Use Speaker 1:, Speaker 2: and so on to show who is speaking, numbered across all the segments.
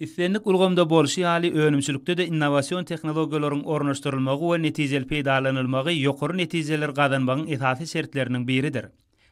Speaker 1: Islendik ulgamda bolşy ýaly, önümçilikde-de innowasion tehnologiýalaryň ornaşdyrylmagy we netijeli peýdalanylmagy ýokary netijeleri gazanmagyň esasy şertleriniň biridir.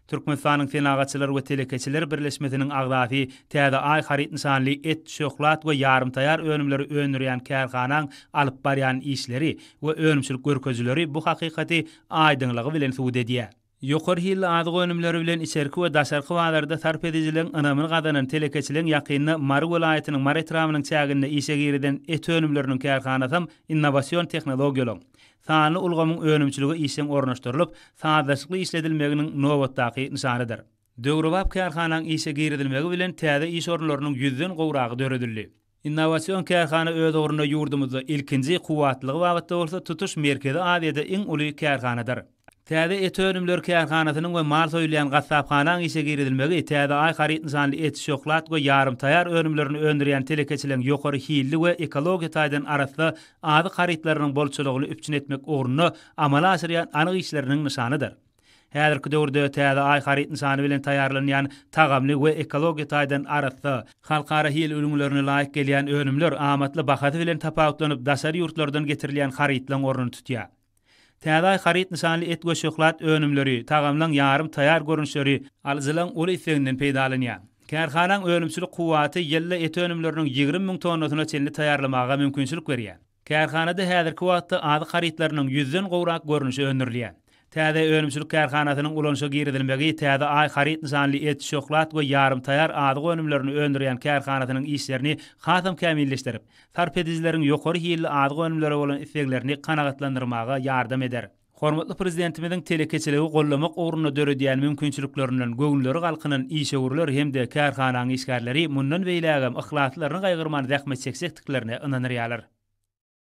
Speaker 1: Türkmenistanyň Senagatçylar we telekeçiler birleşmesiniň agzasy Täze Aý haryt nyşanly et, şöhlat we ýarymtaýýar önümleri öndürýän kärhanaň alyp barýan işleri we önümçilik görkezijileri bu hakykaty aýdyňlygy bilen subut edýär. Ýokary hilli azyk önümleri bilen içerki we daşarky bazarda sarp edijileriň ynamyny gazanan telekeçiligiň ýakynda Mary welaýatynyň Mary etrabynyň çäginde işe girizen et önümleriniň kärhanasam innowasion tehnologiýalaryň, sanly ulgamyň önümçilige işjeň ornaşdyrylyp, sazlaşykly işledilmeginiň nobatdaky nyşanydyr. Döwrebap kärhanaň işe girizilmegi bilen täze iş orunlarynyň ýüzden gowragy döredildi. Innowasion kärhana öz ugrunda ýurdumyzda ilkinji, kuwwatlylygy babatda bolsa tutuş Merkezi Aziýada iň uly kärhanadyr. Täze et önümleri kärhanasynyň we mal soýulýan gassaphanaň işe girizilmegi Täze Aý haryt nyşanly et, şöhlat we ýarym taýýar önümlerini öndürýän telekeçileriň ýokary hilli we ekologiýa taýdan arassa azyk harytlarynyň bolçulygyny üpjün etmek ugrunda amala aşyrýan anyk işleriniň nyşanydyr. Häzirki döwürde Täze Aý haryt nyşany bilen taýýarlanýan tagamly we ekologiýa taýdan arassa, halkara hil ülňülerine laýyk gelýän önümler amatly bahasy bilen tapawutlanyp daşary ýurtlardan getirilýän harytlaryň ornuny tutýar. Täze Aý haryt nyşanly et we şöhlat önümleri, tagamlaryň ýarym taýýar görnüşleri alyjylaryň uly isleginden peýdalanýar. Kärhanaň önümçilik kuwwaty ýylda et önümleriniň 20 müň tonnasyna çenli taýýarlamaga mümkinçilik berýär. Kärhanada häzirki wagtda azyk harytlarynyň ýüzden gowrak görnüşi öndürilýär. Täze önümçilik kärhanasynyň ulanyşa girizilmegi Täze Aý haryt nyşanly et, şöhlat we ýarym taýýar azyk önümlerini öndürýän kärhanasynyň işlerini hasam kämilleşdirip, sarp edijileriň ýokary hilli azyk önümlere bolan isleglerini kanagatlandyrmaga ýardam eder. Hormatly Prezidentimiziň telekeçiligi goldamak ugrunda döredýän mümkinçiliklerinden göwünleri galkynan işewürler hem-de kärhananyň işgärleri mundan beýlägem yhlaslaryny gaýgyrman zähmet çekjekdiklerine ynanyrýarlar.